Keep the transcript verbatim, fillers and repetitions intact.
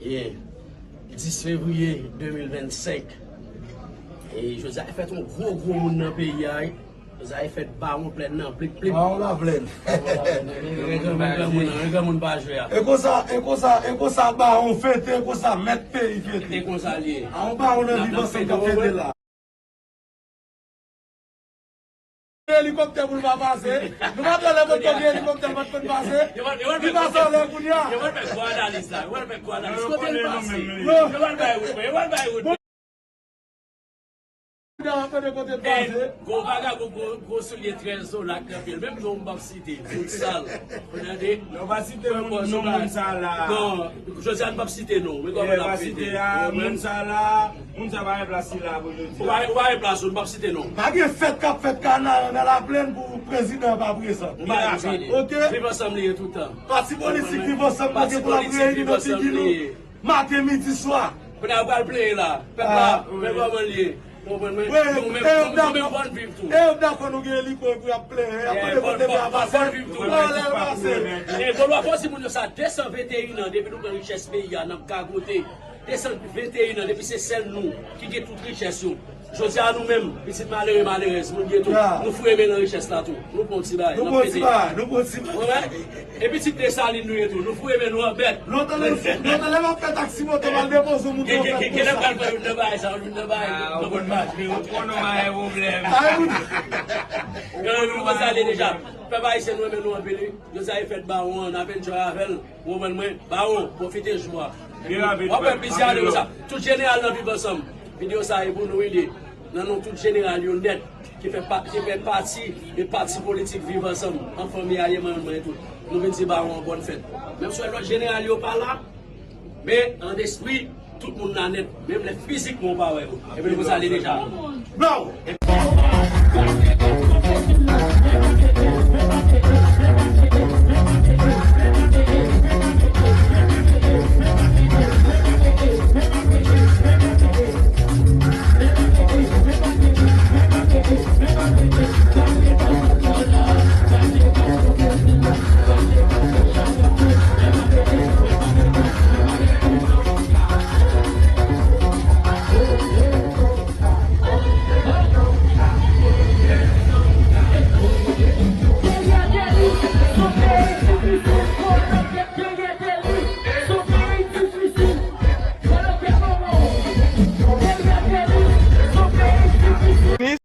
Ye, dis fevriye de mil vennsenk. E jodi a e fèt yon gwo, gwo moun nan peyi a, wi. Jodi a e fèt bawon plèn nan, plik, plik. Bawon laplèn. Bawon laplèn. Yon granmoun, yon granmoun pa jwe a. E konsa, e konsa, e konsa bawon fete, e konsa mèt peyi fete. E konsa l ye. A yon bawon nan Viv Ansanm k ap fete la. Elikoptè pou l pa pase. Nou pa t wè lè Bondye gen elikoptè l pa t konn pase. Li pase anlè kounye a. Yo pral fè gwo analiz la. Yo pral fè gwo analiz. Kote l pase? Yo pral bay wout, yo pral bay wout. Kounye a kote, kote l pase? Gwo vagabon, gwo, gwo soulye trèz dola k nan pye l. Menm non m p ap site. Moun sal. Ou tande? Non, pa site moun, non, moun sa la. Non, Josiane p ap site non. Men kòman l ap fete? Moun sa la. Moun sa pa gen plas li la pou jodi a. Ou pa, ou pa gen plas ou, m p ap site non. Pa gen fèt k ap fèt Kanaran nan Laplèn pou prezidan pa prezan. Ou pa gen plas. Ok? Viv Ansanm li ye toutan. Pati politik Viv Ansanm pa gen pou l ap reyini nan figi nou maten, midi, swa. Kounye a yo pral plenyen la. Pèp la, men kòman l ye. Ou konprann mwen? Nou menm, nou menm bòn viv tou. E yo dakò nou gen eliko epi y ap plenyen, y ap mande kote pou y ap pase. Anlè pase. E Golwa, fò di moun yo sa, de san venteyen an depi nou pran richès peyi a, n ap gagote. De san venteyen an, depi se sèl nou ki gen tout richès yo. Jodi a nou menm, pitit malere, malerèz, moun gen tou, nou foure men nan richès la tou. Nou pran ti bagay, n ap pete. Nou pran ti bagay, nou pran ti bagay. Wi. E pitit Desalin nou ye tou, nou foure men nou an bèt. Lontan lè, lontan lè m ap fè taksi moto, m al depoze yon moun nan fèt konsa. Gen lè pral pran youn nan bagay sa, youn nan bagay, nan bòn mache yo. Ou konnen w pa gen pwoblèm. Ay, moun. Yo, nou konn sa ale deja. Pèp ayisyen nou renmen nou anpil, wi. Jodi a e fèt bawon an, n ap enjoy avè l. Ou konprann mwen? Bawon, pwofite jou a. W ap wè plizyè ane konsa. Tout jeneral nan Viv Ansanm. Videyo sa a e pou nou, wi, li ye. Nan non tout jeneral yo nèt, ki fè pa, ki fè pati de pati politik Viv Ansanm, an fanmi a ye, manman e tout. Nou vin di bawon an bòn fèt. Menm si w wè lòt jeneral yo pa la, men an espri, tout moun la nèt. Menm lè fizikman w pa wè yo. Epi nou konsa li deja. Bawon!